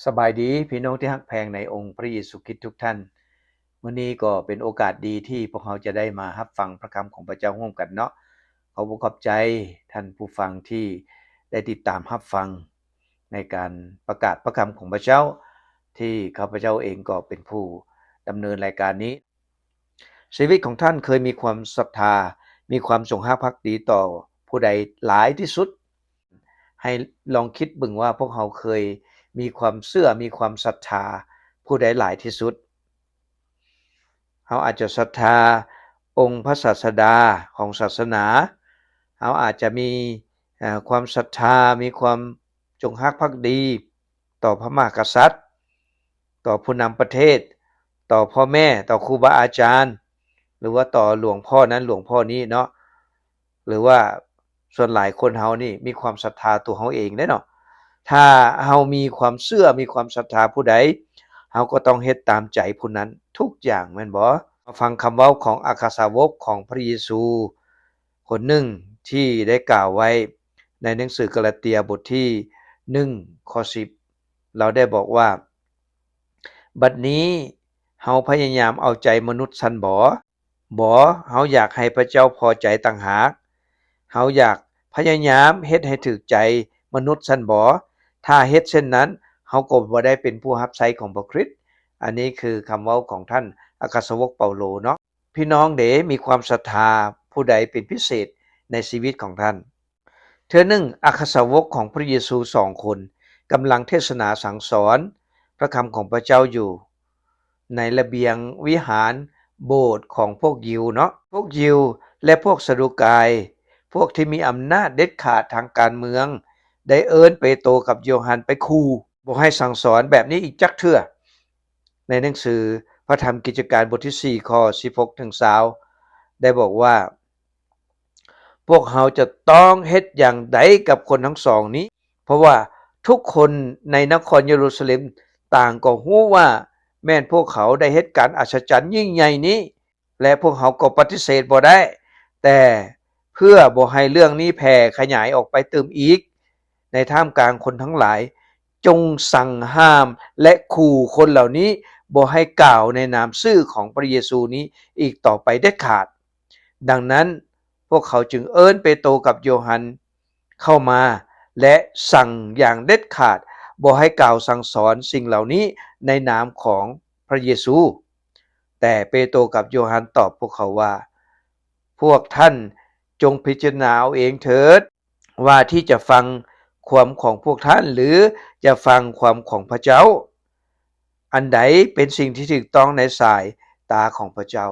ສະບາຍດີພີ່ນ້ອງທີ່ຮັກແພງໃນອົງພະເຢຊູຄຣິດທຸກທ່ານ. ມື້ນີ້ກໍເປັນໂອກາດດີທີ່ພວກເຮົາຈະໄດ້ມາຮັບຟັງພະຄຳຂອງພະເຈົ້າຮ່ວມກັນເນາະ. ຂໍບອກຂອບໃຈທ່ານຜູ້ຟັງທີ່ໄດ້ຕິດຕາມຮັບຟັງໃນການປະກາດພະຄຳຂອງພະເຈົ້າ ທີ່ຂ້າພະເຈົ້າເອງກໍເປັນຜູ້ດຳເນີນລາຍການນີ້. ຊີວິດຂອງທ່ານເຄີຍມີຄວາມສັດທາ, ມີຄວາມຈົງຮັກພັກດີຕໍ່ຜູ້ໃດຫຼາຍທີ່ສຸດ? ໃຫ້ລອງຄິດເບິ່ງວ່າພວກເຮົາເຄີຍມີຄວາມເຊື່ອ, ມີຄວາມສັດທາຜູ້ໃດຫຼາຍທີ່ສຸດ? ເຮົາອາດຈະສັດທາອົງພະສາດສະດາຂອງສາສະໜາ, ເຮົາອາດຈະມີ ເອີ ຄວາມສັດທາ, ມີຄວາມຈົງຮັກພັກດີຕໍ່ພະມະຫາກະສັດ, ຕໍ່ຜູ້ນຳປະເທດ, ຕໍ່ພໍ່ແມ່, ຕໍ່ຄູບາອາຈານ ຫຼືວ່າຕໍ່ຫຼວງພໍ່ນັ້ນຫຼວງພໍ່ນີ້ເນາະ. ຫຼືວ່າສ່ວນຫຼາຍຄົນເຮົານີ້ມີຄວາມສັດທາຕົວເຮົາເອງເດ້ເນາະ. ຖ້າເຮົາມີຄວາມເຊື່ອ, ມີຄວາມສັດທາຜູ້ໃດ, ເຮົາກໍຕ້ອງເຮັດຕາມໃຈຜູ້ນັ້ນທຸກຢ່າງ, ແມ່ນບໍ່? ເຮົາຟັງຄຳເວົ້າຂອງອັກຄະສາວົກຂອງພະເຢຊູຄົນໜຶ່ງທີ່ໄດ້ກ່າວໄວ້ໃນໜັງສືກາລາເຕຍບົດທີໜຶ່ງ ຂໍ້ສິບ ລາວໄດ້ບອກວ່າ, ບັດນີ້ເຮົາພະຍາຍາມເອົາໃຈມະນຸດຊັ້ນບໍ? ບໍ່, ເຮົາຢາກໃຫ້ພະເຈົ້າພໍໃຈຕ່າງຫາກ. ເຮົາຢາກພະຍາຍາມເຮັດໃຫ້ຖືກໃຈມະນຸດຊັ້ນບໍ? ຖ້າເຮັດເຊັ່ນນັ້ນ, ເຮົາກໍບໍ່ໄດ້ເປັນຜູ້ຮັບໃຊ້ຂອງພະຄຣິດ. ອັນນີ້ຄືຄຳເວົ້າຂອງທ່ານອັກຄະສາວົກເປົາໂລເນາະ. ພີ່ນ້ອງເດ ມີຄວາມສັດທາຜູ້ໃດເປັນພິເສດໃນຊີວິດຂອງທ່ານ? ເທື່ອໜຶ່ງ, ອັກຄະສາວົກຂອງພະເຢຊູສອງຄົນກຳລັງເທດສະໜາສັ່ງສອນພະຄຳຂອງພະເຈົ້າຢູ່ໃນລະບຽງວິຫານໂບດຂອງພວກຢິວເນາະ. ພວກຢິວ ແລະ ພວກສະດູກາຍ, ພວກທີ່ມີອຳນາດເດັດຂາດທາງການເມືອງ, ໄດ້ເອີ້ນເປໂຕກັບໂຢຮັນໄປຂູ່ບໍ່ໃຫ້ສັ່ງສອນແບບນີ້ອີກຈັກເທື່ອ. ໃນໜັງສືພະທຳກິດຈະການບົດທີສີ່ ຂໍ້ສິບຫົກເຖິງຊາວ ໄດ້ບອກວ່າ, ພວກເຮົາຈະຕ້ອງເຮັດຢ່າງໃດກັບຄົນທັງສອງນີ້? ເພາະວ່າທຸກຄົນໃນນະຄອນເຢຣູຊາເລັມຕ່າງກໍຮູ້ວ່າແມ່ນພວກເຂົາໄດ້ເຮັດການອັດສະຈັນຍິ່ງໃຫຍ່ນີ້ ແລະ ພວກເຮົາກໍປະຕິເສດບໍ່ໄດ້. ແຕ່ເພື່ອບໍ່ໃຫ້ເລື່ອງນີ້ແຜ່ຂະຫຍາຍອອກໄປຕື່ມອີກໃນທ່າມກາງຄົນທັງຫຼາຍ, ຈົ່ງສັ່ງຫ້າມ ແລະ ຂູ່ຄົນເຫຼົ່ານີ້ບໍ່ໃຫ້ກ່າວໃນນາມຊື່ຂອງພະເຢຊູນີ້ອີກຕໍ່ໄປເດັດຂາດ. ດັ່ງນັ້ນ, ພວກເຂົາຈຶ່ງເອີ້ນເປໂຕກັບໂຢຮັນເຂົ້າມາ ແລະ ສັ່ງຢ່າງເດັດຂາດບໍ່ໃຫ້ກ່າວສັ່ງສອນສິ່ງເຫຼົ່ານີ້ໃນນາມຂອງພະເຢຊູ. ແຕ່ເປໂຕກັບໂຢຮັນຕອບພວກເຂົາວ່າ, ພວກທ່ານຈົ່ງພິຈາລະນາເອົາເອງເຖີດ ວ່າທີ່ຈະຟັງຄວາມຂອງພວກທ່ານ ຫຼື ຈະຟັງຄວາມຂອງພະເຈົ້າ. ອັນໃດເປັນສິ່ງທີ່ຖືກຕ້ອງໃນສາຍຕາຂອງພະເຈົ້າ?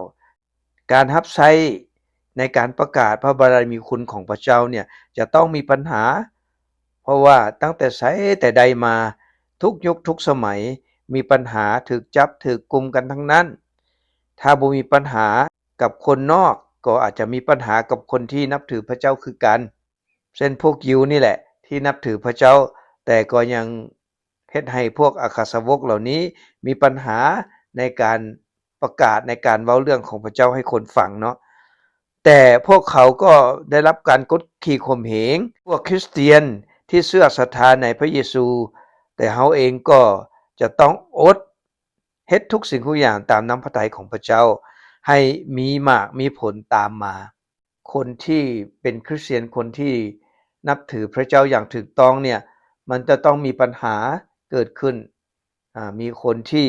ການຮັບໃຊ້ໃນການປະກາດພະບາລະມີຄຸນຂອງພະເຈົ້ານີ້ຈະຕ້ອງມີບັນຫາ, ເພາະວ່າຕັ້ງແຕ່ໃສແຕ່ໃດມາ, ທຸກຍຸກທຸກສະໄໝມີບັນຫາ, ຖືກຈັບຖືກກຸມກັນທັງນັ້ນ. ຖ້າບໍ່ມີບັນຫາກັບຄົນນອກ, ກໍອາດຈະມີບັນຫາກັບຄົນທີ່ນັບຖືພະເຈົ້າຄືກັນ. ເຊັ່ນພວກຢິວນີ້ແຫຼະທີ່ນັບຖືພະເຈົ້າ, ແຕ່ກໍຍັງເຮັດໃຫ້ພວກອັກຄະສາວົກເຫຼົ່ານີ້ມີບັນຫາໃນການປະກາດ, ໃນການເວົ້າເລື່ອງຂອງພະເຈົ້າໃຫ້ຄົນຟັງເນາະ. ແຕ່ພວກເຂົາກໍໄດ້ຮັບການກົດຂີ່ຂົ່ມເຫງ. ພວກຄຣິສຕຽນທີ່ເຊື່ອສັດທາໃນພະເຢຊູ, ແຕ່ເຮົາເອງກໍຈະຕ້ອງອົດເຮັດທຸກສິ່ງທຸກຢ່າງຕາມນ້ຳພະໄທຂອງພະເຈົ້າ, ໃຫ້ມີໝາກມີຜົນຕາມມາ. ຄົນທີ່ເປັນຄຣິສຕຽນ, ຄົນທີ່ນັບຖືພະເຈົ້າຢ່າງຖືກຕ້ອງເນ່ຍ, ມັນຈະຕ້ອງມີບັນຫາເກີດຂຶ້ນ. ອາ, ມີຄົນທີ່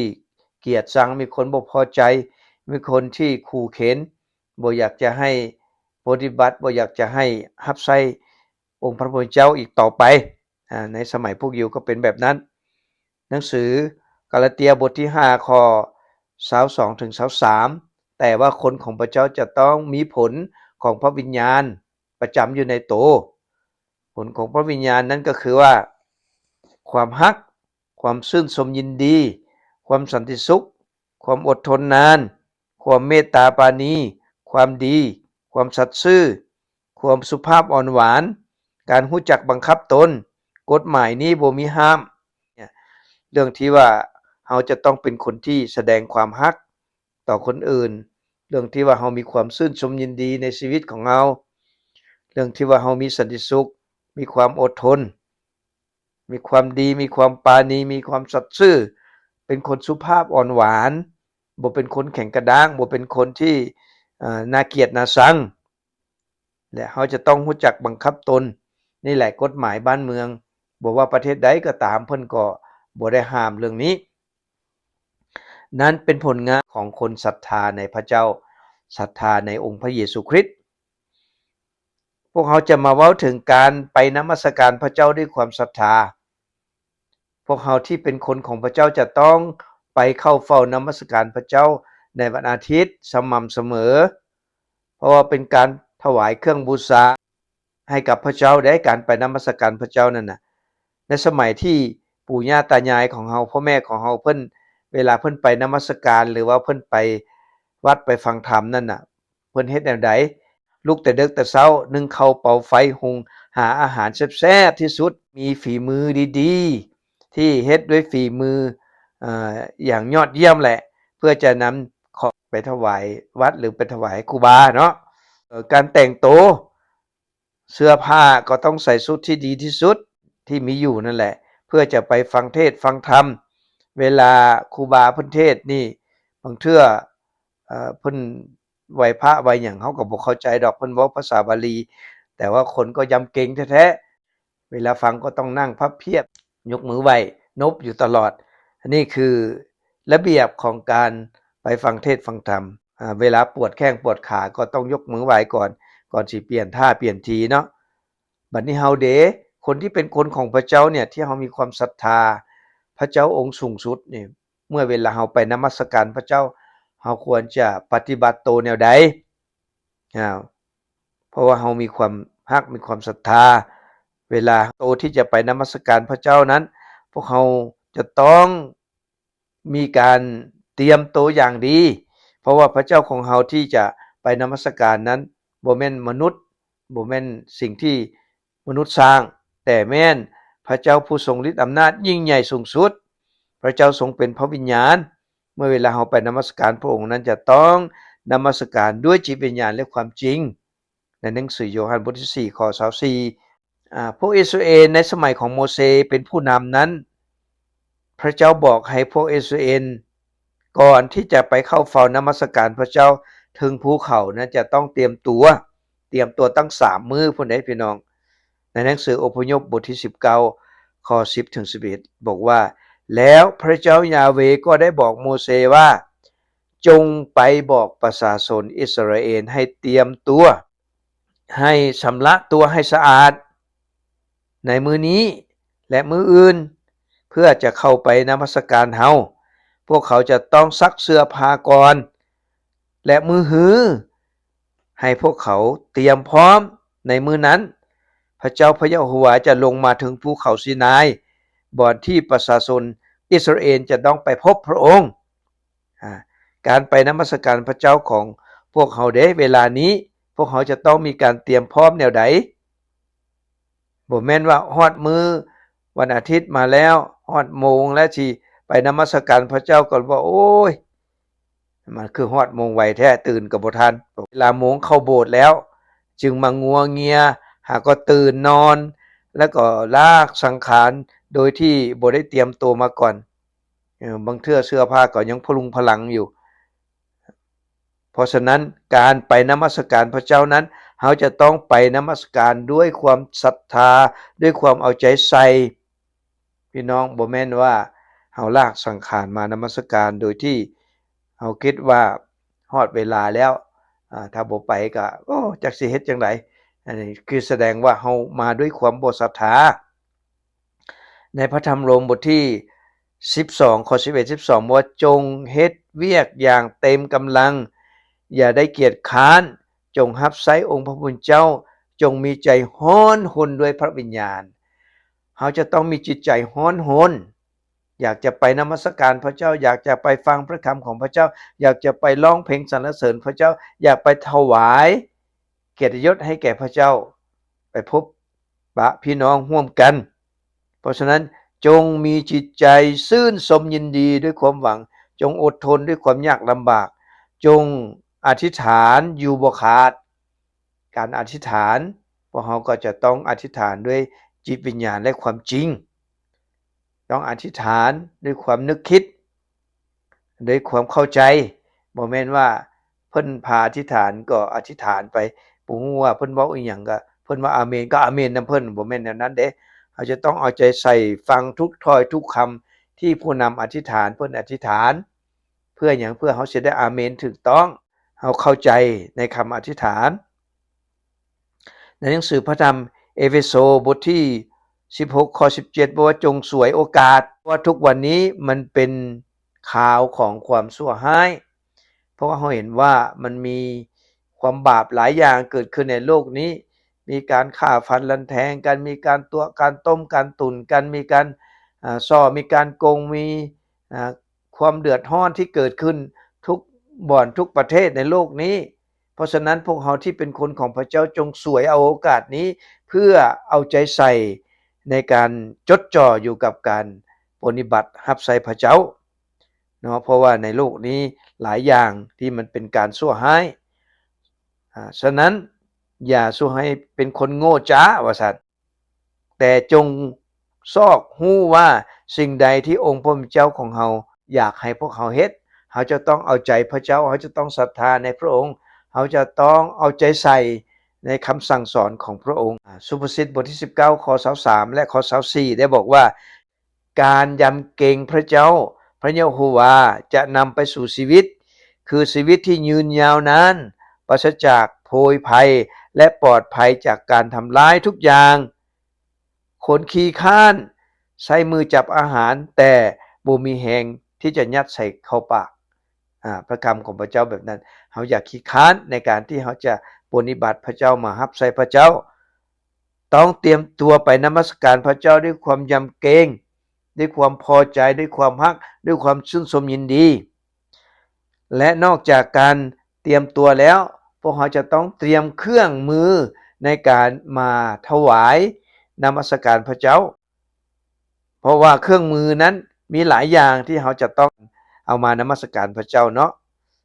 ກຽດຊັງ, ມີຄົນບໍ່ພໍໃຈ, ມີຄົນທີ່ຂູ່ເຂັນ, ບໍ່ຢາກຈະໃຫ້ປະຕິບັດ, ບໍ່ຢາກຈະໃຫ້ຮັບໃຊ້ອົງພະຜູ້ເປັນເຈົ້າອີກຕໍ່ໄປ. ອາ, ໃນສະໄໝພວກຢິວກໍເປັນແບບນັ້ນ. ໜັງສືກາລາເຕຍບົດທີຫ້າ ຂໍ້ຊາວສອງເຖິງຊາວສາມ, ແຕ່ວ່າຄົນຂອງພະເຈົ້າຈະຕ້ອງມີຜົນຂອງພະວິນຍານປະຈຳຢູ່ໃນໂຕ. ຜົນຂອງພະວິນຍານນັ້ນກໍຄືວ່າ ຄວາມຮັກ, ຄວາມຊື່ນຊົມຍິນດີ, ຄວາມສັນຕິສຸກ, ຄວາມອົດທົນນານ, ຄວາມເມດຕາປານີ, ຄວາມດີ, ຄວາມສັດຊື່, ຄວາມສຸພາບອ່ອນຫວານ, ການຮູ້ຈັກບັງຄັບຕົນ, ກົດໝາຍນີ້ບໍ່ມີຫ້າມ. ເລື່ອງທີ່ວ່າເຮົາຈະຕ້ອງເປັນຄົນທີ່ສະແດງຄວາມຮັກຕໍ່ຄົນອື່ນ, ເລື່ອງທີ່ວ່າເຮົາມີຄວາມຊື່ນຊົມຍິນດີໃນຊີວິດຂອງເຮົາ, ເລື່ອງທີ່ວ່າເຮົາມີສັນຕິສຸກ, ມີຄວາມອົດທົນ. ມີຄວາມດີ ມີຄວາມປານີ ມີຄວາມສັດຊື່ ເປັນຄົນສຸພາບອ່ອນຫວານ ບໍ່ເປັນຄົນແຂງກະດ້າງ ບໍ່ເປັນຄົນທີ່ ເອີ ໜ້າກຽດໜ້າຊັງ ແລະ ເຮົາຈະຕ້ອງຮູ້ຈັກບັງຄັບຕົນ. ນີ້ແຫຼະກົດໝາຍບ້ານເມືອງ ບໍ່ວ່າປະເທດໃດກໍຕາມ ເພິ່ນກໍບໍ່ໄດ້ຫ້າມເລື່ອງນີ້. ນັ້ນເປັນຜົນງານຂອງຄົນສັດທາໃນພະເຈົ້າ, ສັດທາໃນອົງພະເຢຊູຄຣິດ. ພວກເຮົາຈະມາເວົ້າເຖິງການໄປນະມັດສະການພະເຈົ້າດ້ວຍຄວາມສັດທາ. ພວກເຮົາທີ່ເປັນຄົນຂອງພະເຈົ້າຈະຕ້ອງໄປເຂົ້າເຝົ້ານະມັດສະການພະເຈົ້າໃນວັນອາທິດສະໝ່ຳສະເໝີ, ເພາະວ່າເປັນການຖວາຍເຄື່ອງບູຊາໃຫ້ກັບພະເຈົ້າເດ້, ການໄປນະມັດສະການພະເຈົ້ານັ້ນນະ. ໃນສະໄໝທີ່ປູ່ຍ່າຕາຍາຍຂອງເຮົາ, ພໍ່ແມ່ຂອງເຮົາເພິ່ນ, ເວລາເພິ່ນໄປນະມັດສະການ ຫຼືວ່າເພິ່ນໄປວັດໄປຟັງທຳນັ້ນນະ, ເພິ່ນເຮັດແນວໃດ? ລຸກແຕ່ເດິກແຕ່ເຊົ້າ, ໜຶ້ງເຂົ້າເປົ່າໄຟ, ຫຸງຫາອາຫານແຊບໆທີ່ສຸດ, ມີຝີມືດີໆ ທີ່ເຮັດດ້ວຍຝີມື ເອີ ຢ່າງຍອດຢ້ຽມແຫຼະ ເພື່ອຈະນຳຂອງໄປຖວາຍວັດ ຫຼື ໄປຖວາຍໃຫ້ຄູບາເນາະ. ເອີ ການແຕ່ງໂຕ, ເສື້ອຜ້າກໍຕ້ອງໃສ່ຊຸດທີ່ດີທີ່ສຸດທີ່ມີຢູ່ນັ້ນແຫຼະ ເພື່ອຈະໄປຟັງເທດຟັງທຳ. ເວລາຄູບາເພິ່ນເທດນີ້ ບາງເທື່ອ ເອີ ເພິ່ນໄຫວ້ພະໄຫວ້ຫຍັງ ເຮົາກໍບໍ່ເຂົ້າໃຈດອກ, ເພິ່ນເວົ້າພາສາບາລີ ແຕ່ວ່າຄົນກໍຢຳເກງແທ້ໆ. ເວລາຟັງກໍຕ້ອງນັ່ງພັບພຽບ, ຍົກມືໄຫວ້ນົບຢູ່ຕະຫຼອດ. ອັນນີ້ຄືລະບຽບຂອງການໄປຟັງເທດຟັງທຳ. ອາ ເວລາປວດແຂ້ງປວດຂາກໍຕ້ອງຍົກມືໄຫວ້ກ່ອນ, ກ່ອນຊິປ່ຽນທ່າປ່ຽນທີເນາະ. ບັດນີ້ເຮົາເດ, ຄົນທີ່ເປັນຄົນຂອງພະເຈົ້າເນຍ, ທີ່ເຮົາມີຄວາມສັດທາພະເຈົ້າອົງສູງສຸດນີ້, ເມື່ອເວລາເຮົາໄປນະມັດສະການພະເຈົ້າ, ເຮົາຄວນຈະປະຕິບັດໂຕແນວໃດ? ອາ ເພາະວ່າເຮົາມີຄວາມຮັກ, ມີຄວາມສັດທາ. ເວລາໂຕທີ່ຈະໄປນະມັດສະການພະເຈົ້ານັ້ນ, ພວກເຮົາຈະຕ້ອງ ມີການຕຽມໂຕຢ່າງດີ, ເພາະວ່າພະເຈົ້າຂອງເຮົາທີ່ຈະໄປນະມັດສະການນັ້ນ ບໍ່ແມ່ນມະນຸດ, ບໍ່ແມ່ນສິ່ງທີ່ມະນຸດສ້າງ, ແຕ່ແມ່ນພະເຈົ້າຜູ້ຊົງລິດອຳນາດຍິ່ງໃຫຍ່ສູງສຸດ. ພະເຈົ້າຊົງເປັນພະວິນຍານ. ເມື່ອເວລາເຮົາໄປນະມັດສະການພະອົງນັ້ນ ຈະຕ້ອງນະມັດສະການດ້ວຍຈິດວິນຍານ ແລະ ຄວາມຈິງ. ໃນໜັງສືໂຍຮັນບົດທີສີ່ ຂໍ້ຊາວສີ່ ອາ ພວກອິດສະຣາເອນໃນສະໄໝຂອງໂມເຊເປັນຜູ້ນຳນັ້ນ, ພະເຈົ້າບອກໃຫ້ພວກອິດສະຣາເອນ ກ່ອນທີ່ຈະໄປເຂົ້າເຝົ້ານະມັດສະການພະເຈົ້າເທິງພູເຂົານັ້ນ ຈະຕ້ອງຕຽມຕົວ, ຕຽມຕົວຕັ້ງສາມມື້ພຸ້ນເດ້ພີ່ນ້ອງ. ໃນໜັງສືອົບພະຍົບບົດທີສິບເກົ້າ ຂໍ້ສິບເຖິງສິບເອັດ ບອກວ່າ, ແລ້ວພະເຈົ້າຢາເວກໍໄດ້ບອກໂມເຊວ່າ, ຈົ່ງໄປບອກປະຊາຊົນອິດສະຣາເອນໃຫ້ຕຽມຕົວ, ໃຫ້ຊຳລະຕົວໃຫ້ສະອາດໃນມື້ນີ້ ແລະ ມື້ອື່ນ ເພື່ອຈະເຂົ້າໄປນະມັດສະການເຮົາ. ພວກເຂົາຈະຕ້ອງຊັກເສື້ອຜ້າກ່ອນ ແລະ ມືຮື ໃຫ້ພວກເຂົາຕຽມພ້ອມໃນມື້ນັ້ນ. ພະເຈົ້າພະຍະໂຮວາຈະລົງມາເທິງພູເຂົາຊີນາຍ, ບ່ອນທີ່ປະຊາຊົນອິດສະຣາເອນຈະຕ້ອງໄປພົບພະອົງ. ອາ ການໄປນະມັດສະການພະເຈົ້າຂອງພວກເຮົາເດ້ ເວລານີ້ ພວກເຮົາຈະຕ້ອງມີການຕຽມພ້ອມແນວໃດ? ບໍ່ແມ່ນວ່າຮອດມື້ວັນອາທິດມາແລ້ວ, ຮອດໂມງແລ້ວ ຊິໄປນະມັດສະການພະເຈົ້າ ກໍວ່າ ໂອ້ຍ ມັນຄືຮອດໂມງໄວແທ້, ຕື່ນກໍບໍ່ທັນ. ເວລາໂມງເຂົ້າໂບດແລ້ວ ຈຶ່ງມາງົວເງຍ, ຫາກໍຕື່ນນອນ ແລ້ວກໍລາກສັງຂານໂດຍທີ່ບໍ່ໄດ້ຕຽມໂຕມາກ່ອນ. ເອີ ບາງເທື່ອເສື້ອຜ້າກໍຍັງພະລຸງພະລັງຢູ່. ເພາະສະນັ້ນ ການໄປນະມັດສະການພະເຈົ້ານັ້ນ ເຮົາຈະຕ້ອງໄປນະມັດສະການດ້ວຍຄວາມສັດທາ, ດ້ວຍຄວາມເອົາໃຈໃສ່. ພີ່ນ້ອງ, ບໍ່ແມ່ນວ່າເຮົາລາກສັງຂານມານະມັດສະການໂດຍທີ່ເຮົາຄິດວ່າຮອດເວລາແລ້ວ, ອາ, ຖ້າບໍ່ໄປກໍ, ໂອ້, ຈັກຊິເຮັດຈັ່ງໃດ. ອັນນີ້ຄືສະແດງວ່າເຮົາມາດ້ວຍຄວາມບໍ່ສັດທາ. ໃນພະທຳໂລມບົດທີສິບສອງ ຂໍ້ສິບເອັດ ສິບສອງ ວ່າ, ຈົ່ງເຮັດວຽກຢ່າງເຕັມກຳລັງ, ຢ່າໄດ້ກຽດຄ້ານ, ຈົ່ງຮັບໃຊ້ອົງພະຜູ້ເປັນເຈົ້າ, ຈົ່ງມີໃຈຮ້ອນຮົນດ້ວຍພະວິນຍານ. ເຮົາຈະຕ້ອງມີຈິດໃຈຮ້ອນຮົນ, ຢາກຈະໄປນະມັດສະການພະເຈົ້າ, ຢາກຈະໄປຟັງພະຄຳຂອງພະເຈົ້າ, ຢາກຈະໄປຮ້ອງເພງສັນລະເສີນພະເຈົ້າ, ຢາກໄປຖວາຍກຽດຕິຍົດໃຫ້ແກ່ພະເຈົ້າ, ໄປພົບປະພີ່ນ້ອງຮ່ວມກັນ. ເພາະສະນັ້ນ, ຈົ່ງມີຈິດໃຈຊື່ນຊົມຍິນດີດ້ວຍຄວາມຫວັງ, ຈົ່ງອົດທົນດ້ວຍຄວາມຍາກລຳບາກ, ຈົ່ງອະທິຖານຢູ່ບໍ່ຂາດ. ການອະທິຖານ, ພວກເຮົາກໍຈະຕ້ອງອະທິຖານດ້ວຍຈິດວິນຍານ ແລະ ຄວາມຈິງ. ຕ້ອງອະທິຖານດ້ວຍຄວາມນຶກຄິດ ດ້ວຍຄວາມເຂົ້າໃຈ. ບໍ່ແມ່ນວ່າເພິ່ນພາອະທິຖານກໍອະທິຖານໄປ, ບໍ່ຮູ້ວ່າເພິ່ນເວົ້າອີ່ຫຍັງ ກໍເພິ່ນວ່າອາເມນ ກໍອາເມນນຳເພິ່ນ. ບໍ່ແມ່ນແນວນັ້ນເດ້. ເຮົາຈະຕ້ອງເອົາໃຈໃສ່ ຟັງທຸກຖ້ອຍທຸກຄຳທີ່ຜູ້ນຳອະທິຖານ ເພິ່ນອະທິຖານ. ເພື່ອຫຍັງ? ເພື່ອເຮົາຊິໄດ້ອາເມນຖືກຕ້ອງ, ເຮົາເຂົ້າໃຈໃນຄຳອະທິຖານ. ໃນໜັງສືພະທຳເອເຟໂຊ ບົດທີສິບຫົກ ຂໍ້ສິບເຈັດ ບອກວ່າ ຈົ່ງສວຍໂອກາດ, ເພາະວ່າທຸກວັນນີ້ມັນເປັນຄາວຂອງຄວາມຊົ່ວຮ້າຍ. ເພາະວ່າເຮົາເຫັນວ່າມັນມີຄວາມບາບຫຼາຍຢ່າງເກີດຂຶ້ນໃນໂລກນີ້, ມີການຂ້າຟັນລັນແທງກັນ, ມີການຕົວະ ການຕົ້ມ ການຕຸນກັນ, ມີການ ອາ ສໍ້ ມີການໂກງ, ມີ ອາ ຄວາມເດືອດຮ້ອນທີ່ເກີດຂຶ້ນທຸກບ່ອນທຸກປະເທດໃນໂລກນີ້. ເພາະສະນັ້ນ ພວກເຮົາທີ່ເປັນຄົນຂອງພະເຈົ້າ ຈົ່ງສວຍເອົາໂອກາດນີ້ ເພື່ອເອົາໃຈໃສ່ໃນການຈົດຈ່ອຢູ່ກັບການປະຕິບັດຮັບໃຊ້ພະເຈົ້າເນາະ, ເພາະວ່າໃນໂລກນີ້ຫຼາຍຢ່າງທີ່ມັນເປັນການຊົ່ວຮ້າຍ. ອາ ສະນັ້ນ ຢ່າສູ່ໃຫ້ເປັນຄົນໂງ່ຈ້າ ວ່າຊັ້ນ. ແຕ່ຈົ່ງຊອກຮູ້ວ່າສິ່ງໃດທີ່ອົງພະຜູ້ເປັນເຈົ້າຂອງເຮົາຢາກໃຫ້ພວກເຮົາເຮັດ, ເຮົາຈະຕ້ອງເອົາໃຈພະເຈົ້າ, ເຮົາຈະຕ້ອງສັດທາໃນພະອົງ, ເຮົາຈະຕ້ອງເອົາໃຈໃສ່ໃນຄຳສັ່ງສອນຂອງພະອົງ. ອາ ສຸພາສິດບົດທີສິບເກົ້າ ຂໍ້ຊາວສາມ ແລະ ຂໍ້ຊາວສີ່ ໄດ້ບອກວ່າ ການຍຳເກງພະເຈົ້າ ພະເຢໂຮວາ ຈະນຳໄປສູ່ຊີວິດ, ຄືຊີວິດທີ່ຍືນຍາວນານ, ປາສະຈາກໂພຍໄພ ແລະ ປອດໄພຈາກການທຳລາຍທຸກຢ່າງ. ຄົນຂີ້ຄ້ານໃຊ້ມືຈັບອາຫານ, ແຕ່ບໍ່ມີແຮງທີ່ຈະຍັດໃສ່ເຂົ້າປາກ. ອາ ພະຄຳຂອງພະເຈົ້າແບບນັ້ນ, ເຮົາຢ່າຂີ້ຄ້ານໃນການທີ່ເຮົາຈະປະຕິບັດພະເຈົ້າ, ມາຮັບໃຊ້ພະເຈົ້າ. ຕ້ອງຕຽມຕົວໄປນະມັດສະການພະເຈົ້າດ້ວຍຄວາມຍຳເກງ, ດ້ວຍຄວາມພໍໃຈ, ດ້ວຍຄວາມຮັກ, ດ້ວຍຄວາມຊື່ນຊົມຍິນດີ. ແລະ ນອກຈາກການຕຽມຕົວແລ້ວ, ພວກເຮົາຈະຕ້ອງຕຽມເຄື່ອງມືໃນການມາຖວາຍນະມັດສະການພະເຈົ້າ. ເພາະວ່າເຄື່ອງມືນັ້ນມີຫຼາຍຢ່າງທີ່ເຮົາຈະຕ້ອງເອົາມານະມັດສະການພະເຈົ້າເນາະ.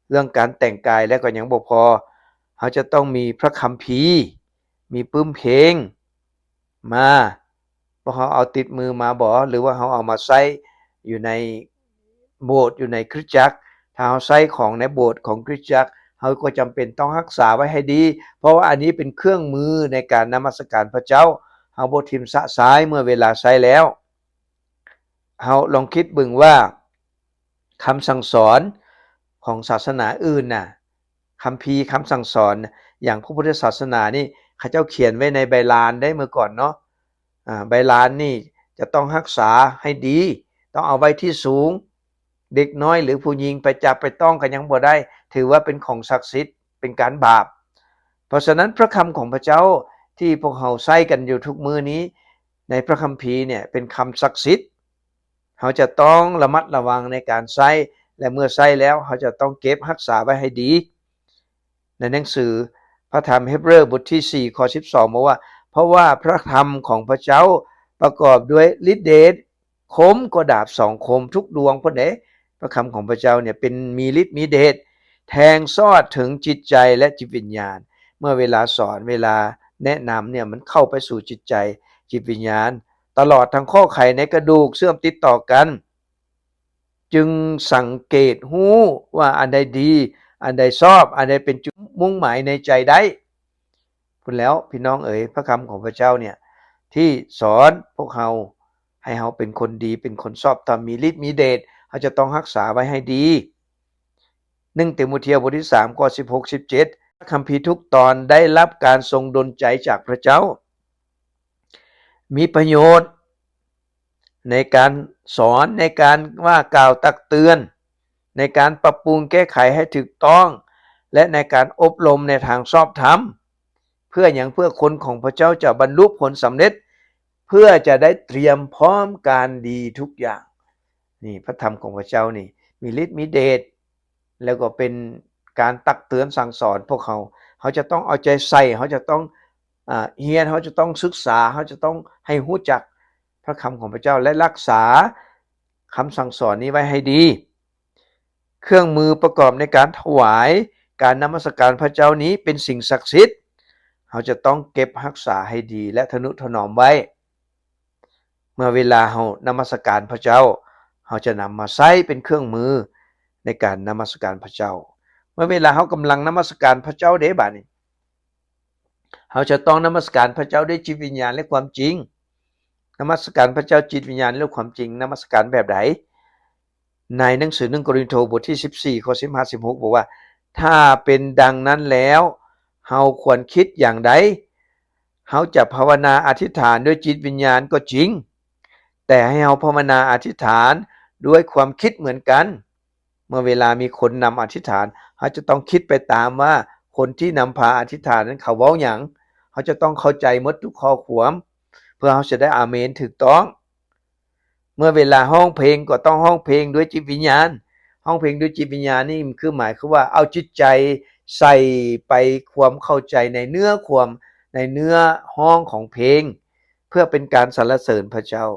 ເລື່ອງການແຕ່ງກາຍແລ້ວກໍຍັງບໍ່ພໍ, ເຮົາຈະຕ້ອງມີພະຄຳພີ, ມີປຶ້ມເພງມາ. ພວກເຮົາເອົາຕິດມືມາບໍ ຫຼືວ່າເຮົາເອົາມາໃຊ້ຢູ່ໃນໂບດ, ຢູ່ໃນຄຣິສຕະຈັກ? ຖ້າເຮົາໃຊ້ຂອງໃນໂບດຂອງຄຣິສຕະຈັກ, ເຮົາກໍຈຳເປັນຕ້ອງຮັກສາໄວ້ໃຫ້ດີ, ເພາະວ່າອັນນີ້ເປັນເຄື່ອງມືໃນການນະມັດສະການພະເຈົ້າ. ເຮົາບໍ່ຖິ້ມຊະຊາຍເມື່ອເວລາໃຊ້ແລ້ວ. ເຮົາລອງຄິດເບິ່ງວ່າ ຄຳສັ່ງສອນຂອງສາສະໜາອື່ນນະ, ຄຳພີຄຳສັ່ງສອນ ຢ່າງພະພຸດທະສາສະໜານີ້ ເຂົາເຈົ້າຂຽນໄວ້ໃນໃບລານໄດ໋ ເມື່ອກ່ອນເນາະ. ອາ ໃບລານນີ້ຈະຕ້ອງຮັກສາໃຫ້ດີ, ຕ້ອງເອົາໄວ້ທີ່ສູງ, ເດັກນ້ອຍ ຫຼື ຜູ້ຍິງໄປຈັບໄປຕ້ອງກໍຍັງບໍ່ໄດ້, ຖືວ່າເປັນຂອງສັກສິດ, ເປັນການບາບ. ເພາະສະນັ້ນ ພະຄຳຂອງພະເຈົ້າທີ່ພວກເຮົາໃຊ້ກັນຢູ່ທຸກມື້ນີ້ ໃນພະຄຳພີເນ່ຍ ເປັນຄຳສັກສິດ. ເຮົາຈະຕ້ອງລະມັດລະວັງໃນການໃຊ້ ແລະ ເມື່ອໃຊ້ແລ້ວ ເຮົາຈະຕ້ອງເກັບຮັກສາໄວ້ໃຫ້ດີ. ໃນໜັງສືພະທຳເຮັບເຣີ ບົດທີສີ່ ຂໍ້ສິບສອງ ບອກວ່າ ເພາະວ່າພະຄຳຂອງພະເຈົ້າປະກອບດ້ວຍລິດເດດ, ຄົມກວ່າດາບສອງຄົມ, ທຸກດວງພຸ້ນເດ້. ພະຄຳຂອງພະເຈົ້າເນ່ຍເປັນ ມີລິດມີເດດ, ແທງຊອດເຖິງຈິດໃຈ ແລະ ຈິດວິນຍານ. ເມື່ອເວລາສອນ, ເວລາແນະນຳເນ່ຍ ມັນເຂົ້າໄປສູ່ຈິດໃຈ, ຈິດວິນຍານ, ຕະຫຼອດທັງຂໍ້ໄຂໃນກະດູກເຊື່ອມຕິດຕໍ່ກັນ, ຈຶ່ງສັງເກດຮູ້ວ່າອັນໃດດີ, ອັນໃດຊອບ, ອັນໃດເປັນຈຸດມຸ່ງໝາຍໃນໃຈໄດ້. ພຸ້ນແລ້ວ ພີ່ນ້ອງເອີຍ, ພະຄຳຂອງພະເຈົ້າເນ່ຍ ທີ່ສອນພວກເຮົາໃຫ້ເຮົາເປັນຄົນດີ, ເປັນຄົນຊອບທຳ, ມີລິດມີເດດ, ເຮົາຈະຕ້ອງຮັກສາໄວ້ໃຫ້ດີ. ໜຶ່ງເຕໂມທຽວ ບົດທີສາມ ຂໍ້ສິບຫົກ ສິບເຈັດ ພະຄຳພີທຸກຕອນໄດ້ຮັບການຊົງດົນໃຈຈາກພະເຈົ້າ, ມີປະໂຫຍດໃນການສອນ, ໃນການວ່າກ່າວຕັກເຕືອນ, ໃນການປັບປຸງແກ້ໄຂໃຫ້ຖືກຕ້ອງ ແລະ ໃນການອົບຮົມໃນທາງຊອບທຳ. ເພື່ອຫຍັງ? ເພື່ອຄົນຂອງພະເຈົ້າຈະບັນລຸຜົນສຳເລັດ, ເພື່ອຈະໄດ້ຕຽມພ້ອມການດີທຸກຢ່າງ. ນີ້ ພະທຳຂອງພະເຈົ້ານີ້ມີລິດມີເດດ, ແລ້ວກໍເປັນການຕັກເຕືອນສັ່ງສອນພວກເຮົາ. ເຮົາຈະຕ້ອງເອົາໃຈໃສ່, ເຮົາຈະຕ້ອງ ອາ ຮຽນ, ເຮົາຈະຕ້ອງສຶກສາ, ເຮົາຈະຕ້ອງໃຫ້ຮູ້ຈັກພະຄຳຂອງພະເຈົ້າ ແລະ ຮັກສາຄຳສັ່ງສອນນີ້ໄວ້ໃຫ້ດີ. ເຄື່ອງມືປະກອບໃນການຖວາຍການນະມັດສະການພະເຈົ້ານີ້ເປັນສິ່ງສັກສິດ. ເຮົາຈະຕ້ອງເກັບຮັກສາໃຫ້ດີ ແລະ ທະນຸຖະໜອມໄວ້. ເມື່ອເວລາເຮົານະມັດສະການພະເຈົ້າ ເຮົາຈະນຳມາໃຊ້ເປັນເຄື່ອງມືໃນການນະມັດສະການພະເຈົ້າ. ເມື່ອເວລາເຮົາກຳລັງນະມັດສະການພະເຈົ້າເດ້ ບາດນີ້ ເຮົາຈະຕ້ອງນະມັດສະການພະເຈົ້າດ້ວຍຈິດວິນຍານ ແລະ ຄວາມຈິງ. ນະມັດສະການພະເຈົ້າຈິດວິນຍານ ແລະ ຄວາມຈິງ. ນະມັດສະການແບບໃດ? ໃນໜັງສືໜຶ່ງໂກລິນໂທ ບົດທີສິບສີ່ ຂໍ້ສິບຫ້າ ສິບຫົກ ບອກວ່າ ຖ້າເປັນດັ່ງນັ້ນແລ້ວ ເຮົາຄວນຄິດຢ່າງໃດ? ເຮົາຈະພາວະນາອະທິດຖານດ້ວຍຈິດວິນຍານກໍຈິງ, ແຕ່ໃຫ້ເຮົາພາວະນາອະທິດຖານດ້ວຍຄວາມຄິດເໝືອນກັນ. ເມື່ອເວລາມີຄົນນຳອະທິດຖານ ເຮົາຈະຕ້ອງຄິດໄປຕາມວ່າ ຄົນທີ່ນຳພາອະທິດຖານນັ້ນເຂົາເວົ້າຫຍັງ. ເຮົາຈະຕ້ອງເຂົ້າໃຈໝົດທຸກຂໍ້ຄວາມ ເພື່ອເຮົາຈະໄດ້ອາເມນຖືກຕ້ອງ. ເມື່ອເວລາຮ້ອງເພງກໍຕ້ອງຮ້ອງເພງດ້ວຍຈິດວິນຍານ. ຮ້ອງເພງດ້ວຍຈິດວິນຍານນີ້ຄືໝາຍຄວາມວ່າເອົາຈິດໃຈໃສ່ໄປຄວາມເຂົ້າໃຈໃນເນື້ອຄວາມ ໃນເນື້ອຮ້ອງຂອງເພງ ເພື່ອເປັນການສັນລະເສີນພະເຈົ້າ.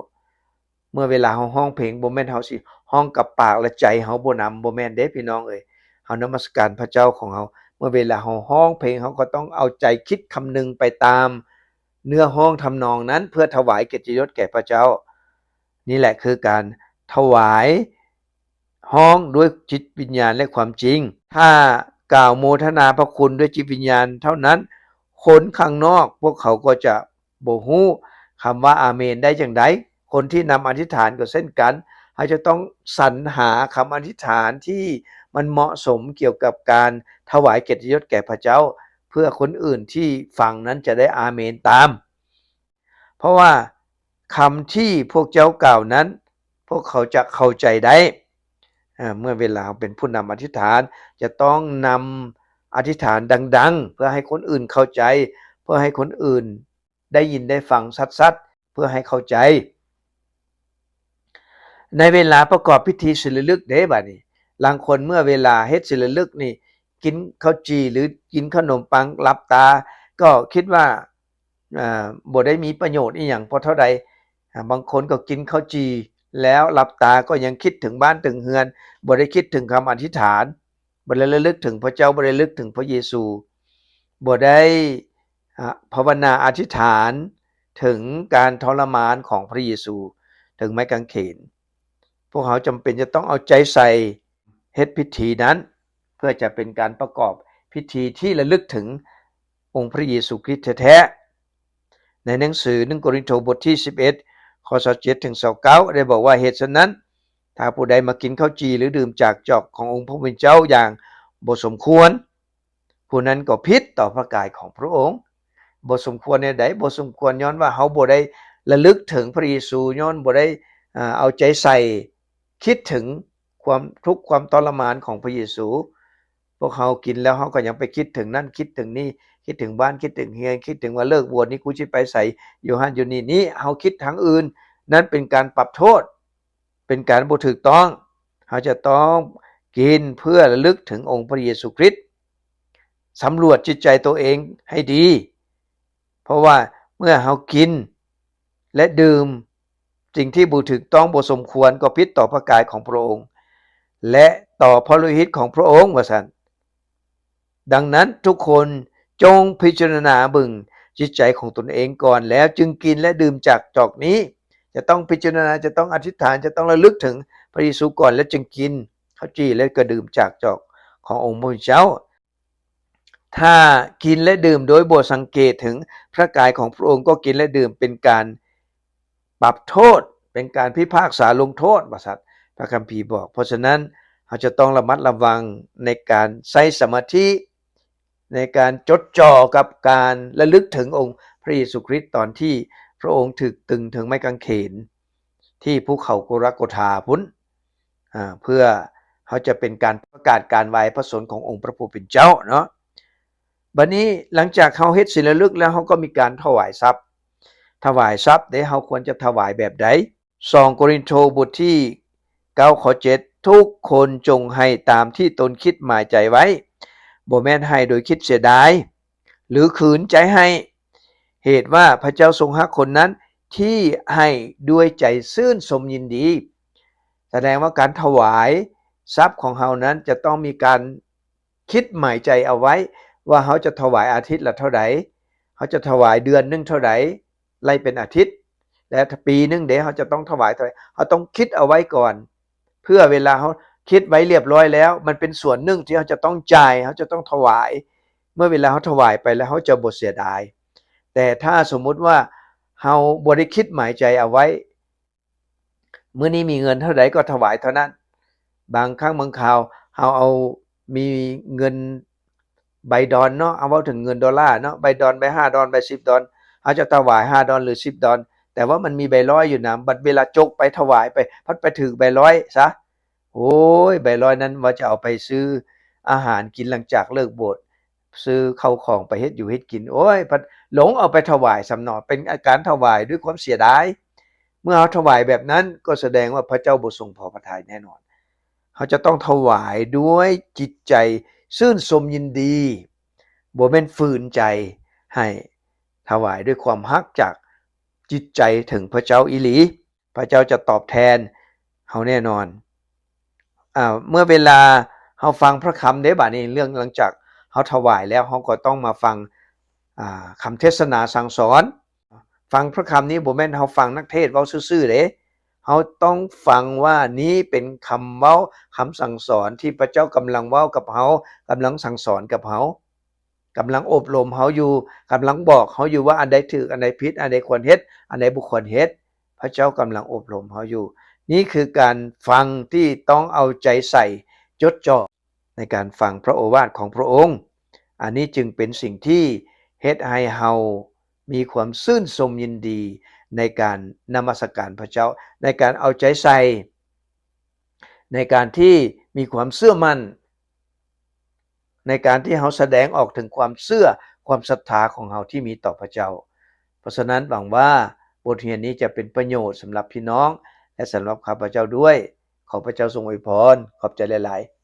ເມື່ອເວລາເຮົາຮ້ອງເພງ ບໍ່ແມ່ນເຮົາຊິຮ້ອງກັບປາກ ແລະ ໃຈເຮົາບໍ່ນຳ, ບໍ່ແມ່ນເດ້ພີ່ນ້ອງເອີຍ. ເຮົານະມັດສະການພະເຈົ້າຂອງເຮົາ ເມື່ອເວລາເຮົາຮ້ອງເພງ ເຮົາກໍຕ້ອງເອົາໃຈຄິດຄຳນຶງໄປຕາມເນື້ອຮ້ອງທຳນອງນັ້ນ ເພື່ອຖວາຍກຽດຕິຍົດແກ່ພະເຈົ້າ. ນີ້ແຫຼະຄືການຖວາຍ ຮ້ອງດ້ວຍຈິດວິນຍານ ແລະ ຄວາມຈິງ. ຖ້າກ່າວໂມທະນາພະຄຸນດ້ວຍຈິດວິນຍານເທົ່ານັ້ນ, ຄົນຂ້າງນອກພວກເຂົາກໍຈະບໍ່ຮູ້ຄຳວ່າອາເມນໄດ້ຈັ່ງໃດ. ຄົນທີ່ນຳອະທິດຖານກໍເຊັ່ນກັນ, ເຮົາຈະຕ້ອງສັນຫາຄຳອະທິດຖານທີ່ມັນເໝາະສົມກ່ຽວກັບການຖວາຍກຽດຕິຍົດແກ່ພະເຈົ້າ, ເພື່ອຄົນອື່ນທີ່ຟັງນັ້ນຈະໄດ້ອາເມນຕາມ. ເພາະວ່າຄຳທີ່ພວກເຈົ້າກ່າວນັ້ນ ພວກເຂົາຈະເຂົ້າໃຈໄດ້. ເອີ ເມື່ອເວລາເຮົາເປັນຜູ້ນຳອະທິດຖານ ຈະຕ້ອງນຳອະທິດຖານດັງໆ ເພື່ອໃຫ້ຄົນອື່ນເຂົ້າໃຈ, ເພື່ອໃຫ້ຄົນອື່ນໄດ້ຍິນໄດ້ຟັງຊັດໆ ເພື່ອໃຫ້ເຂົ້າໃຈ. ໃນເວລາປະກອບພິທີສິນລະລຶກເດ້ ບາດນີ້ ລາງຄົນເມື່ອເວລາເຮັດສິນລະລຶກນີ້ ກິນເຂົ້າຈີ່ ຫຼື ກິນເຂົ້າໜົມປັງ ຫຼັບຕາ ກໍຄິດວ່າ ອ່າ ບໍ່ໄດ້ມີປະໂຫຍດອີ່ຫຍັງພໍເທົ່າໃດ. ອ່າ ບາງຄົນກໍກິນເຂົ້າຈີ່ແລ້ວຫຼັບຕາກໍຍັງຄິດເຖິງບ້ານເຖິງເຮືອນ, ບໍ່ໄດ້ຄິດເຖິງຄຳອະທິດຖານ, ບໍ່ໄດ້ລະລຶກເຖິງພະເຈົ້າ, ບໍ່ໄດ້ລະລຶກເຖິງພະເຢຊູ, ບໍ່ໄດ້ ອ່າ ພາວະນາອະທິດຖານເຖິງການທໍລະມານຂອງພະເຢຊູເທິງໄມ້ກາງເຂນ. ພວກເຮົາຈຳເປັນຈະຕ້ອງເອົາໃຈໃສ່ເຮັດພິທີນັ້ນ ເພື່ອຈະເປັນການປະກອບພິທີທີ່ລະລຶກເຖິງອົງພະເຢຊູຄຣິດແທ້ໆ. ໃນໜັງສືໜຶ່ງໂກລິນໂທ ບົດທີສິບເອັດ ຂໍ້ຊາວເຈັດເຖິງຊາວເກົ້າ ໄດ້ບອກວ່າ, ເຫດສະນັ້ນ ຖ້າຜູ້ໃດມາກິນເຂົ້າຈີ່ ຫຼື ດື່ມຈາກຈອກຂອງອົງພະຜູ້ເປັນເຈົ້າຢ່າງບໍ່ສົມຄວນ, ຜູ້ນັ້ນກໍຜິດຕໍ່ພະກາຍຂອງພະອົງ. ບໍ່ສົມຄວນແນວໃດ? ບໍ່ສົມຄວນຍ້ອນວ່າເຮົາບໍ່ໄດ້ລະລຶກເຖິງພະເຢຊູ, ຍ້ອນບໍ່ໄດ້ ເອົາໃຈໃສ່ ຄິດເຖິງຄວາມທຸກຄວາມທໍລະມານຂອງພະເຢຊູ. ພວກເຮົາກິນແລ້ວເຮົາກໍຍັງໄປຄິດເຖິງນັ້ນຄິດເຖິງນີ້, ຄິດເຖິງບ້ານ, ຄິດເຖິງເຮືອນ, ຄິດເຖິງວ່າເລີກບວດນີ້ກູຊິໄປໃສ, ຢູ່ຫັ້ນຢູ່ນີ້, ນີ້ເຮົາຄິດທາງອື່ນ. ນັ້ນເປັນການປັບໂທດ, ເປັນການບໍ່ຖືກຕ້ອງ. ເຮົາຈະຕ້ອງກິນເພື່ອລະລຶກເຖິງອົງພະເຢຊູຄຣິດ. ສຳຫຼວດຈິດໃຈໂຕເອງໃຫ້ດີ, ເພາະວ່າເມື່ອເຮົາກິນ ແລະ ດື່ມສິ່ງທີ່ບໍ່ຖືກຕ້ອງບໍ່ສົມຄວນ ກໍຜິດຕໍ່ພະກາຍຂອງພະອົງ ແລະ ຕໍ່ພະໂລຫິດຂອງພະອົງ ວ່າຊັ້ນ. ດັ່ງນັ້ນ ທຸກຄົນຈົ່ງພິຈາລະນາເບິ່ງຈິດໃຈຂອງຕົນເອງກ່ອນ ແລ້ວຈຶ່ງກິນ ແລະ ດື່ມຈາກຈອກນີ້. ຈະຕ້ອງພິຈາລະນາ, ຈະຕ້ອງອະທິດຖານ, ຈະຕ້ອງລະລຶກເຖິງພະເຢຊູກ່ອນ ແລ້ວຈຶ່ງກິນເຂົ້າຈີ່ ແລະ ກໍດື່ມຈາກຈອກຂອງອົງພະເຈົ້າ. ຖ້າກິນ ແລະ ດື່ມໂດຍບໍ່ສັງເກດເຖິງພະກາຍຂອງພະອົງ, ກໍກິນ ແລະ ດື່ມເປັນການປັບໂທດ, ເປັນການພິພາກສາລົງໂທດ, ວ່າຊັ້ນ, ພະຄຳພີບອກ. ເພາະສະນັ້ນ, ເຮົາຈະຕ້ອງລະມັດລະວັງໃນການໃຊ້ສະມາທິ, ໃນການຈົດຈ່ອກັບການລະລຶກເຖິງອົງພະເຢຊູຄຣິດ ຕອນທີ່ພະອົງຖືກຕຶງເທິງໄມ້ກາງເຂນ ທີ່ພູເຂົາໂກລາໂກທາພຸ້ນ, ອາ, ເພື່ອເຮົາຈະເປັນການປະກາດການໄຫວ້ພະຊົນຂອງອົງພະຜູ້ເປັນເຈົ້າເນາະ. ບັດນີ້ ຫຼັງຈາກເຮົາເຮັດສິນລະລຶກແລ້ວ, ເຮົາກໍມີການຖວາຍຊັບ. ຖວາຍຊັບເດ້, ເຮົາຄວນຈະຖວາຍແບບໃດ? ສອງໂກລິນໂທ ບົດທີເກົ້າ ຂໍ້ເຈັດ, ທຸກຄົນຈົ່ງໃຫ້ຕາມທີ່ຕົນຄິດໝາຍໃຈໄວ້, ບໍ່ແມ່ນໃຫ້ໂດຍຄິດເສຍດາຍ ຫຼື ຂືນໃຈໃຫ້, ເຫດວ່າພະເຈົ້າຊົງຮັກຄົນນັ້ນທີ່ໃຫ້ດ້ວຍໃຈຊື່ນຊົມຍິນດີ. ສະແດງວ່າການຖວາຍຊັບຂອງເຮົານັ້ນຈະຕ້ອງມີການຄິດໝາຍໃຈເອົາໄວ້ວ່າ ເຮົາຈະຖວາຍອາທິດລະເທົ່າໃດ, ເຮົາຈະຖວາຍເດືອນໜຶ່ງເທົ່າໃດ, ໄລ່ເປັນອາທິດ, ແລະ ປີໜຶ່ງເດ້ ເຮົາຈະຕ້ອງຖວາຍເທົ່າໃດ? ເຮົາຕ້ອງຄິດເອົາໄວ້ກ່ອນ ເພື່ອເວລາເຮົາຄິດໄວ້ລຽບລ້ອຍແລ້ວ ມັນເປັນສ່ວນໜຶ່ງທີ່ເຮົາຈະຕ້ອງຈ່າຍ ເຮົາຈະຕ້ອງຖວາຍ ເມື່ອເວລາເຮົາຖວາຍໄປແລ້ວ ເຮົາຈະບໍ່ເສຍດາຍ. ແຕ່ຖ້າສົມມຸດວ່າເຮົາບໍ່ໄດ້ຄິດໝາຍໃຈເອົາໄວ້ ມື້ນີ້ມີເງິນເທົ່າໃດກໍຖວາຍເທົ່ານັ້ນ. ບາງຄັ້ງບາງຄາວເຮົາເອົາ ມີເງິນໃບດອນເນາະ ເຮົາເວົ້າເຖິງເງິນໂດລາເນາະ ໃບດອນ ໃບຫ້າດອນ ໃບສິບດອນ ເຮົາຈະຖວາຍຫ້າດອນ ຫຼື ສິບດອນ ແຕ່ວ່າມັນມີໃບຮ້ອຍຢູ່ນຳ ບັດເວລາຈົກໄປຖວາຍໄປ ພັດໄປຖືກໃບຮ້ອຍຊະ ໂອ້ຍ ໃບຮ້ອຍນັ້ນວ່າຈະເອົາໄປຊື້ອາຫານກິນຫຼັງຈາກເລີກໂບດ ຊື້ເຂົ້າຂອງໄປເຮັດຢູ່ເຮັດກິນ ໂອ້ຍ ພັດຫຼົງເອົາໄປຖວາຍຊ້ຳເນາະ ເປັນການຖວາຍດ້ວຍຄວາມເສຍດາຍ. ເມື່ອເຮົາຖວາຍແບບນັ້ນ ກໍສະແດງວ່າພະເຈົ້າບໍ່ຊົງພໍພະທັຍແນ່ນອນ. ເຮົາຈະຕ້ອງຖວາຍດ້ວຍຈິດໃຈຊື່ນຊົມຍິນດີ ບໍ່ແມ່ນຝືນໃຈ ໃຫ້ຖວາຍດ້ວຍຄວາມຮັກຈາກຈິດໃຈເຖິງພະເຈົ້າອີ່ຫຼີ. ພະເຈົ້າຈະຕອບແທນເຮົາແນ່ນອນ. ອາ ເມື່ອເວລາເຮົາຟັງພະຄຳເດ້ ບາດນີ້ເລື່ອງ ຫຼັງຈາກເຮົາຖວາຍແລ້ວ ເຮົາກໍຕ້ອງມາຟັງ ອາ ຄຳເທດສະໜາສັ່ງສອນ. ຟັງພະຄຳນີ້ບໍ່ແມ່ນເຮົາຟັງນັກເທດເວົ້າຊື່ໆເດ້. ເຮົາຕ້ອງຟັງວ່ານີ້ເປັນຄຳເວົ້າ ຄຳສັ່ງສອນທີ່ພະເຈົ້າກຳລັງເວົ້າກັບເຮົາ, ກຳລັງສັ່ງສອນກັບເຮົາ, ກຳລັງອົບລົມເຮົາຢູ່, ກຳລັງບອກເຮົາຢູ່ວ່າອັນໃດຖືກ, ອັນໃດຜິດ, ອັນໃດຄວນເຮັດ, ອັນໃດບໍ່ຄວນເຮັດ. ພະເຈົ້າກຳລັງອົບລົມເຮົາຢູ່. ນີ້ຄືການຟັງທີ່ຕ້ອງເອົາໃຈໃສ່, ຈົດຈ່ອ ໃນການຟັງພະໂອວາດຂອງພະອົງ. ອັນນີ້ຈຶ່ງເປັນສິ່ງທີ່ເຮັດໃຫ້ເຮົາມີຄວາມຊື່ນຊົມຍິນດີໃນການນະມັດສະການພະເຈົ້າ, ໃນການເອົາໃຈໃສ່, ໃນການທີ່ມີຄວາມເຊື່ອໝັ້ນ, ໃນການທີ່ເຮົາສະແດງອອກເຖິງຄວາມເຊື່ອ, ຄວາມສັດທາຂອງເຮົາທີ່ມີຕໍ່ພະເຈົ້າ. ເພາະສະນັ້ນ ຫວັງວ່າບົດຮຽນນີ້ຈະເປັນປະໂຫຍດສຳລັບພີ່ນ້ອງ ແລະ ສຳລັບຂ້າພະເຈົ້າດ້ວຍ. ຂໍພະເຈົ້າຊົງອວຍພອນ. ຂອບໃຈຫຼາຍໆ.